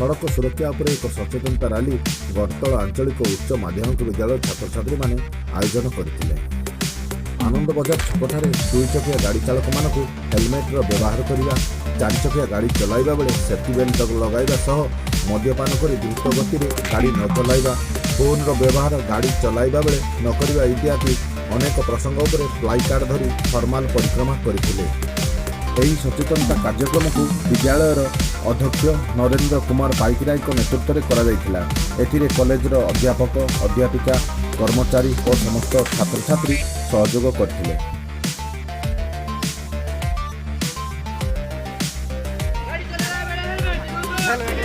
ସଡ଼କ ସୁରକ୍ଷା ଉପରେ ଏକ ସଚେତନତା ରାଲି ଗଡ଼ତଳ ଆଞ୍ଚଳିକ ଉଚ୍ଚ ମାଧ୍ୟମିକ ବିଦ୍ୟାଳୟ ଛାତ୍ରଛାତ୍ରୀମାନେ ଆୟୋଜନ କରିଥିଲେ। ଆନନ୍ଦ ବଜାର ଛକଠାରେ ଦୁଇ ଚକିଆ ଗାଡ଼ି ଚାଳକମାନଙ୍କୁ ହେଲମେଟ୍ର ବ୍ୟବହାର କରିବା, ଚାରିଚକିଆ ଗାଡ଼ି ଚଲାଇବା ବେଳେ ସେଫ୍ଟି ବେଲ୍ଟ ଲଗାଇବା ସହ ମଦ୍ୟପାନ କରି ଦ୍ରୁତ ଗତିରେ ଗାଡ଼ି ନ ଚଲାଇବା, ଫୋନ୍ର ବ୍ୟବହାର ଗାଡ଼ି ଚଲାଇବା ବେଳେ ନ କରିବା ଇତ୍ୟାଦି ଅନେକ ପ୍ରସଙ୍ଗ ଉପରେ ପ୍ଲାଇକାର୍ଡ ଧରି ଫର୍ମାଲ ପରିକ୍ରମା କରିଥିଲେ। ଏହି ସଚେତନତା କାର୍ଯ୍ୟକ୍ରମକୁ ବିଦ୍ୟାଳୟର ଅଧ୍ୟକ୍ଷ ନରେନ୍ଦ୍ର କୁମାର ପାଇକରାୟଙ୍କ ନେତୃତ୍ୱରେ କରାଯାଇଥିଲା। ଏଥିରେ କଲେଜର ଅଧ୍ୟାପକ, ଅଧ୍ୟାପିକା, କର୍ମଚାରୀ ଓ ସମସ୍ତ ଛାତ୍ରଛାତ୍ରୀ ସହଯୋଗ କରିଥିଲେ। ଗାଡ଼ି ଚଲାଇଲା ବେଳେ ହେଲମେଟ।